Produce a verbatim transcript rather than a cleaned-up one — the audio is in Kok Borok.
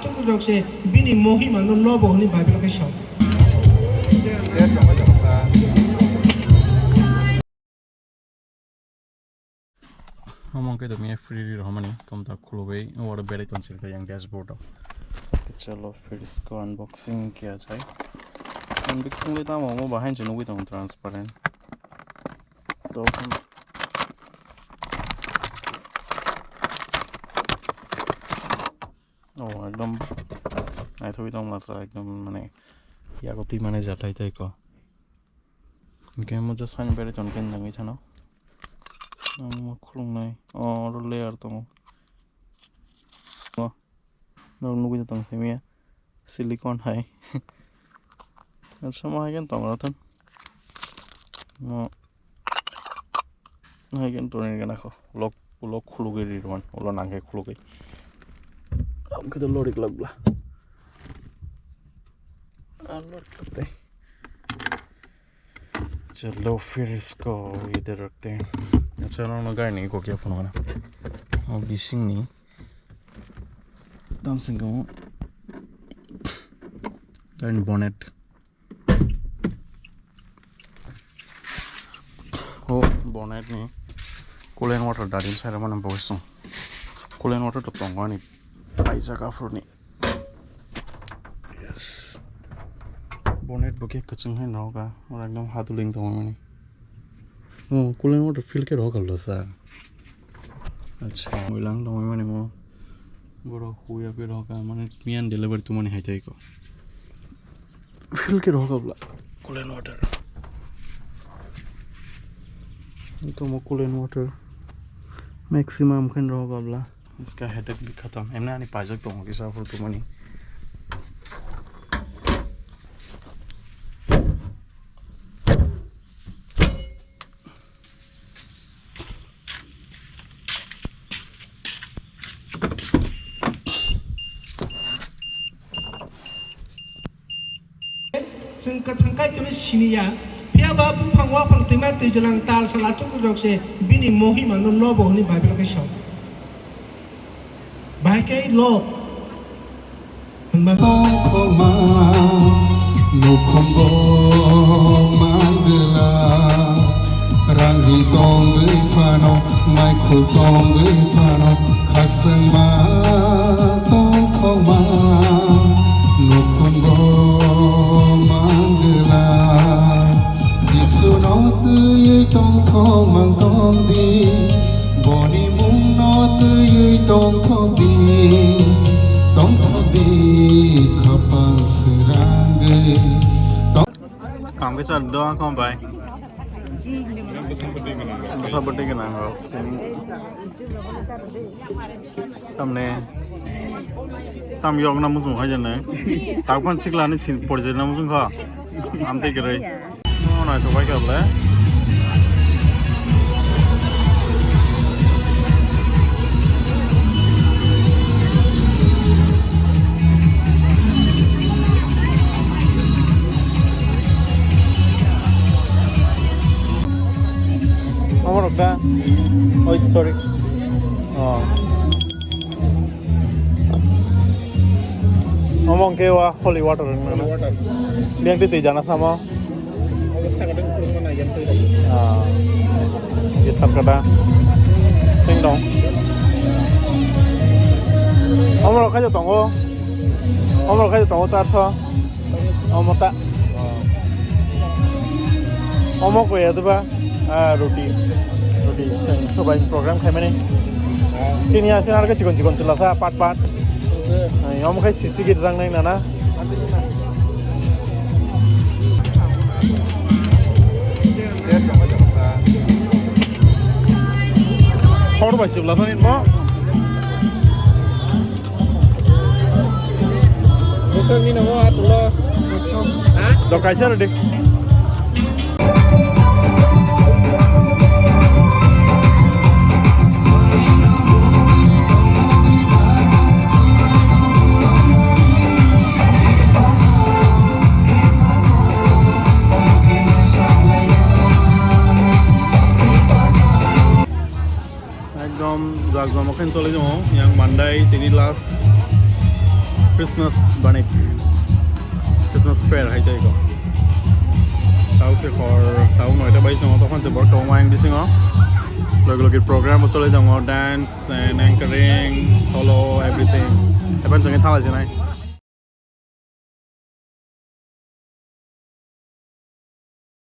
Tukurok se bini mohima no lobo hwnwi Bible khe sao. Omo khe domiya free ri rohormani komta khulugwi oro berai tongsi ta yang dashboard o. Chalo fridge ko unboxing kiya jai. Ang bikhung le tamo omo bahai se nugwi tongo transparent. To Oh, ekdom naithogwi tongmasa, ekdom mane yago twi mane jathai tei ko. Hwnkhe mo just hani berai tongkhe nangwi thano. Omo khulungnai, oh, oro layer tongo. Oh, norok nugwi tong thangmya silicone hai. Acha, mo hai khe tong rw thang. Mo hai khe tonwi gana kho. Ulo, ulo khulugwi ri rw man. Ulo nang khe khulugwi. Am khe to lorik lak bla. Ah, lorik lak tei. Chalo, fridge ko idhar rakhte hain. Acha, norok gari ni kok ya phunukna. O bising ni. Tam sing kamo. Gari ni bonnet. O bonnet ni coolant water darim sai rw mani bo song. Coolant water to tongo ani paijak aphuru ni. Yes. Bonnet bo khe kwchwng hai nogo, oro ekdom haduling tongmani. O coolant water fill khe rw kha bwla sa. Acha, muilang tongmani mo. Borok huya berok mane miyan delivery tumani hai tai ko. Fill khe rw kha bwla coolant water. Tamo coolant water. Maximum khe rw kha bwla. Iska headache bi khatam. Emna ani paijak tongo kisa aphuru tumani. Chwng kwthang Kaitorno sini ya, phiya ba buphang, waphang, twima, twijlang, tal, sal, achukurrok se bini mohima no lobo hwnwi Bible khe sao. Bahai khe lob. Hwnba tongthokma nukhungo manglwla, rangni tongwi phano, maikhul tongwi phano, khakchangma tongthokma nukhungo manglwla. Jisuno twiwi tongthok mang tongdi, boni mungno twiwi tongthokdi, tongthokdi khapang srangwi tong- Kam khe char do ang kom bai. Bwsa bwtwi gwnang rok tini. Tamne tam yok na muchung hai jane. Tak phan sikla ni sin porje na muchung kha. Am te gre. Mo na to bai ka ble. Omo rok da. Oi, sorry. Oh. Omo hwnkhe wa holy water wngmano. Holy water. Biyang twi twi jana samo. Obo sakata khulumma nai yan twi rok. Ah. Hwnkhe sakata. Sing dong. Omo rok khajo tongo. Omo rok khajo tongo charso. Omo ta. Omo ko ya diba? Ah, roti. Roti. Chwng sobai program khaimani. Chini asin arke chikon chikon chila sa pat pat. Ai, omo khai sisi git rang nai nana. Hor bai sibla thani mo. Bosong ni nogo atulo. Ha? Do kaisa rodi. Ekdom jak jomok khe choli tongo, yang mandai tini last. Christmas banik, Christmas fair hai jai ko. Tau se hor, tau noita bai tongo, tokhan se borok tongo ayang bisingo. Logi logi program bo choli tongo, dance and anchoring, solo, everything. Eban chwngwi thala sinai.